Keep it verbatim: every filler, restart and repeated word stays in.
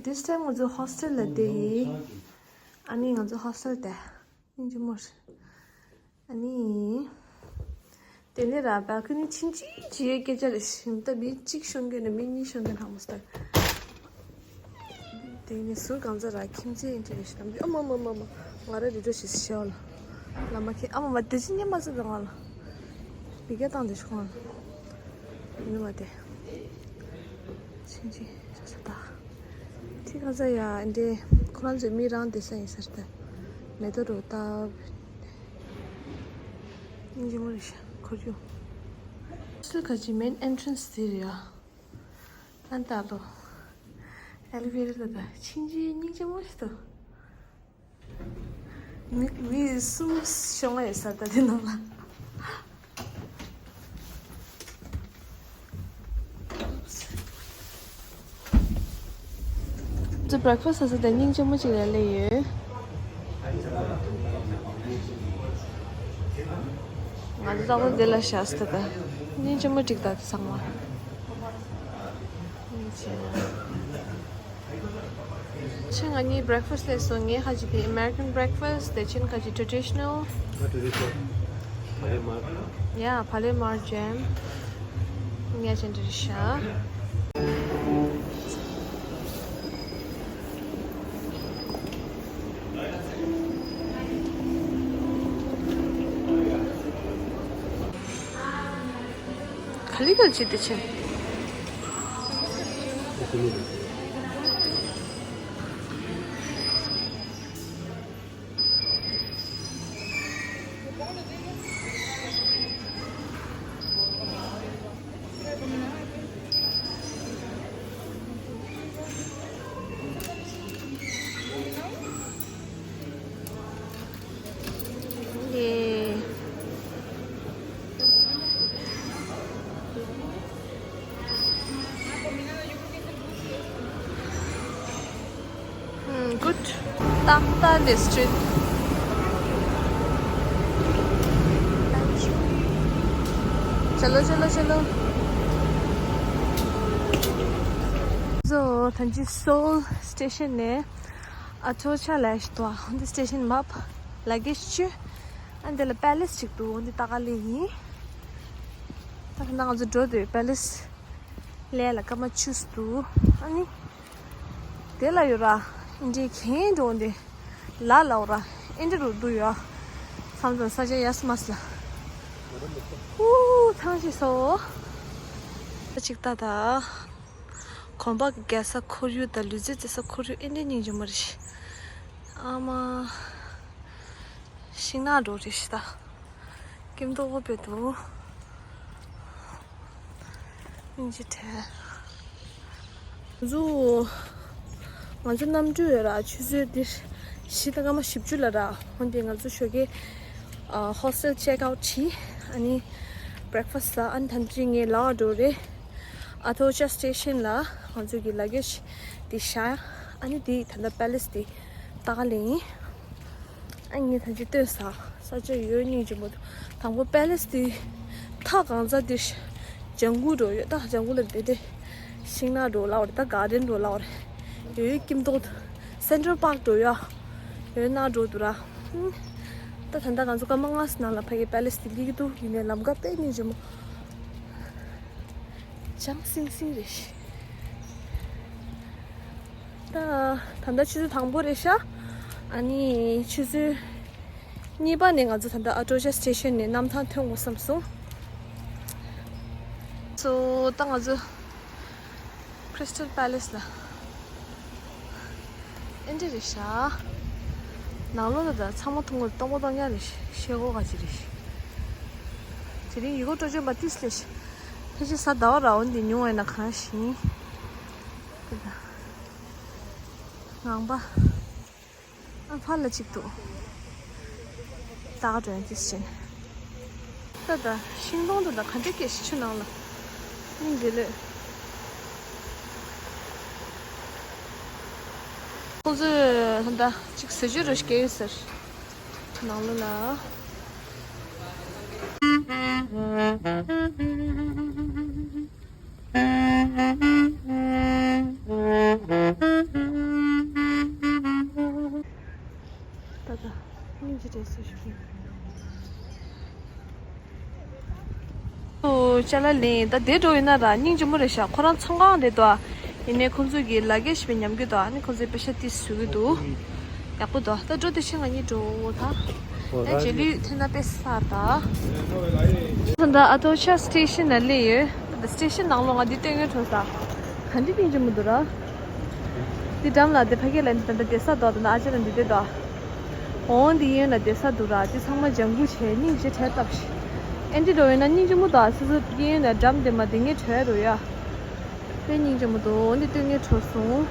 This time ང་ཚོ་ཧོ་སི་ཊེལ་ལ་བསྡད་ཡིན། ཨ་ནི་ང་ཚོ་ཧོ་སི་ཊེལ་དེ་སྙིང་རྗེ་མོ་རེད། ཨ་ནི། དེ་ནས་ར་བལ་ཀོ་ནི་ཆུང་ཆུང་ཅིག་ཡོད་སྐད་ཆ་རེད་ཤིང་ད་མི་གཅིག་ཤོང་གི་ནི་མི་གཉིས་ཤོང་གི་ཧ་མོ་སྟག་དེ་ནས་ཟུར་གང་ཚ་ར་ཁྱིམ་མཚེས་ཡིན་གྱི་རེད་ཤི་ད་ཨ་མ་མ་མ་མ་ང་ར་རི་འགྲོ་ཞིག་ཤི་ཤི་ལ་ལ་མ་ཁྱེད་ཨ་མ་མ་དེ་ཅི་ཉན་མ་ཟེར་ང་ལ་བི་ག་བཏང་དེ་ཤོང་ལ་ཡིན་མ་དེ་ཆུང་ཆུང་ཅིག་ས་ད། ཁྱི་ཁ་ས་ཡ་འདྲེ་ཁོ་རང་ཚོའི་མི་རང་བསྡད་ས་ཡིན་ས་རེད་ད། མེ་ཏོག་རོ་ཏབ། སྙིང་རྗེ་མོ་རེད་ཤག་ཁོར་ཡུག་སུ་ཁ་ཅིག་མེན་ཨེན་ཊྲན་སི་དེ་རེད་ཡ། ཨན་ད་ལོ། ཨེ་ལི་ཝེ་ཊར་ད་ད་ཕྱིན་ཅི་སྙིང་རྗེ་མོ་ཞིག་འདུག་མི་མི་གསུམ་ཤོང་ཡོད་ས་ད་དེ་ནང་ལ། ཚོ་བྷི་རེག་ཕ་སི་ཟ་ས་དེ་སྙིང་རྗེ་མོ་ཅིག་ལ་སླེབས་ཡོད། ང་ཚོ་ཏག་ཏག་འདི་ལ་བཞག་སྟེ་ད་སྙིང་རྗེ་མོ་ཅིག་ད་དེ་ཚང་མ། ཕྱིན་ང་གཉིས་བྷི་རེག་ཕ་སི་སླེབས་སོང་། ངས་ཁ་ཅིག་དེ་ཨ་མེ་རི་ཀན་བྷི་རེག་ཕ་སི་དེ་ཕྱིན་ཁ་ཅིག་ཊ་རེ་ཌི་ཤི་ནལ། ང་ཊ་རེ་ཌི་ཤི་ནལ་བ་ལེ་མར། ཡ་བ་ལེ་མར་ཇེམ། ངས་ཅན་ཊ་རེ་ཤ། ག་ལི་ག་ལི་བྱེད་དེ་ཕྱིན། हम्म, गुड। टांगता डिस्ट्रिक्ट। चलो, चलो, चलो। So, ཐེངས་གཅིག་སོལ་སི་ཊེ་ཤན་ནས་ཨ་ཐོ་ཆ་ལ་ཞིག་ཏུ་འདི་སི་ཊེ་ཤན་མབ་ལ་གེ་ཇི་ཅུ་ཨ་འདི་ལ་པེ་ལེ་སི་ཅིག་འདུག་འདི་ལྟ་ག་ལེ་ཡིན། ད་ཁ་ན་ང་ཚོ་འགྲོ་དུས་པེ་ལེ་སི་ལས་ལ་སྐར་མ་བཅུ་འདུག་ཨ་ནི་དེ་ལ་ཡོད་ར་ཨིན་ཌི་ཁེན་འགྲོ་འདི་ལ་ལའོ་ར་ཨིན་ཌི་རུ་འདུག་ཡོད་བསམ་ཙང་ས་ཆ་ཡ་སི་མ་སི་ལ་ཧུ་ཐང་ཆེ་སོ་ད་ཅིག་ལྟ་ད། གོམ་པ་རྒྱག་ས་ཁོར་ཡུག་དང་ལུས་རྩལ་རྩེ་ས་ཁོར་ཡུག་ཨེ་འདྲའི་སྙིང་རྗེ་མོ་རེད། ཨ་མ། ཤིང་ནགས་འགྲོ་རེད་ཤི་ད། སྐྱིད་མདོག་པོ་དཔེ་འདུག་སྙིང་རྗེ་བྲལ། ང་ཚོ་ང་ཚོ་གནམ་གྲུ་ཡོད་ར་ཆུ་ཚོད་འདིར་བཞི་དང་སྐར་མ་བཞི་བཅུ་ལ་ར་འོན་ཏེ་ང་ཚོ་ཞོགས་ཀས་ཨ་ཧོ་སི་ཊེལ་ཅེག་ཨའུཊ་བྱས་ཨ་ནི་བྷི་རེག་ཕ་སི་ལ་ཨ་ནི་ད་ལྟ་ངས་ལ་འགྲོ་རེད། ཨ་ཐོ་ཆ་སི་ཊེ་ཤན་ལ་ང་ཚོ་གི་ལ་གེ་ཇི་འདི་བཞག་ཨ་ནི་འདི་ད་ལྟ་པེ་ལེ་སི་འདི་ལྟ་ག་ལེ་ཡིན། ཨ་ནི་ད་ཅི་སྟོན་ས་ས་ཆ་ཡོད་སྙིང་རྗེ་མོ་འདུག་དང་པོ་པེ་ལེ་སི་འདི་ཐག་གང་ཚ་འདི་ལྗང་གུ་འགྲོ་ཡོད་ད་ལྗང་གུ་ལ་བསྡད་དེ་ཤིང་ནགས་འགྲོ་ལ་བ་རེད་ད་གར་ཌེན་འགྲོ་ལ་བ་རེད་ཡོད་སྐྱིད་མདོག་སེན་ཊྲལ་པཱརྐ་འགྲོ་ཡོད་ཡོད་ནགས་འགྲོ་འདུག་ར་ཧུམ། ད་ད་ལྟ་ང་ཚོ་སྐར་མ་ལྔ་ཙམ་ནང་ལ་ཕ་གི་པེ་ལེ་སི་དེ་སླེབས་ཀྱི་འདུག་ཡིན་ནའི་ལམ་ཁ་དཔེ་སྙིང་རྗེ་མོ། ལྗང་སིང་སིང་རེད། ད་ད་ལྟ་ཆུ་ཚོད་དང་པོ་རེད་ཤག་ཨ་ནི་ཆུ་ཚོད་གཉིས་པ་ནས་ང་ཚོ་ད་ལྟ་ཨ་ཊོ་ཆ་སི་ཊེ་ཤན་ནས་གནམ་ཐང་ཐོན་དགོས་བསམ་སོང་། སོ་ད་ང་ཚོ་ཁྲི་སི་ཊལ་པེ་ལེ་སི་ལ། ཨེ་འདྲ་རེད་ཤག་ནང་ལོགས་ལ་ད་ཚང་མ་མཐོང་གི་སྟོང་པ་སྟོང་རྐྱང་རེད་ཤག་ཤེལ་སྒོ་ག་ཅི་རེད་ཤག་དེ་རིང་ཡི་གོ་སྤྲོ་སྐྱོན་པ་ཏིས་ལས་ཤག་ཕལ་ཆེར་གཟའ་ཟླ་བ་ར་འོན་ཏེ་ཉུང་བས་ན་གང་ཞིག་ཡིན། ངང་པ། ཨ་ཕ་ལ་གཅིག་འདུག་ད་ག་འགྲོ་ཡང་ཅི་ཟེར་ནས། ད་ད་ཤིང་སྡོང་དུ་ད་ག་འདྲ་སྐད་ཞིག་ཆུ་ནང་ལ། སྙིང་རྗེ་ལོས། ཁོང་ཚོས་ད་ད་གཅིག་ཟེར་རྒྱུ་རེ་སྐད་ཡོད་ཟེར། ནང་ལོ་ལ། ཨོ་ཅ་ལག་ལེན། ད་དེ་འགྲོ་ཡིན་ན་ར་སྙིང་རྗེ་མོ་རེད་ཤག་ཁོ་རང་ཚོང་ཁང་རེད་དོ། ཡིན་ནའི་ཁོང་ཚོ་གི་ལ་གེ་ཞིག་ཉམས་ཀྱི་འདུག་ཨ་ནི་ཁོང་ཚོས་པེ་ཤ་ཏིས་བཟོ་གི་འདུག་ཡག་པོ་འདུག་ད་འགྲོ་དེ་ཕྱིན་ང་གཉིས་འགྲོ་ད། ད་རྗེས་ལུས་ཐེབས་ན་དཔེ་ས་ད། ད་ཨ་ཏོ་ཆ་སི་ཊེ་ཤན་ལ་སླེབས་ཡོད། ད་སི་ཊེ་ཤན་ནང་ལོགས་ང་འདི་སྟོན་གྱི་འགྲོ་ས། ག་འདྲ་སྙིང་རྗེ་མོ་འདུག་ར། འདི་འགྲམ་ལ་འདི་ཕ་གི་ལ་འདི་ད་ལྟ་བསྡད་ས་འདུག་ད་ལྟ་ཨ་ཅེ་ལ་འདི་བསྡད་འདུག་འོང་འདི་གཡས་གཡོན་ལ་བསྡད་ས་འདུག་ར། འདི་ཚང་མ་ལྗང་གུ་བྱས་སྙིང་རྗེ་བྲལ་སྟབས་ཤིག་ཨེ་འདྲ་འགྲོ་ཡོད་ན་སྙིང་རྗེ་མོ་འདུག་སོ་སོ་གཡས་གཡོན་ལ་འགྲམ་དེ་མ་དེ་ངས་བྲལ་རུ་ཡ། དཔེ་སྙིང་རྗེ་མོ་འདུག་འོང་འདི་སྟོན་གྱི་འགྲོ་སོང་།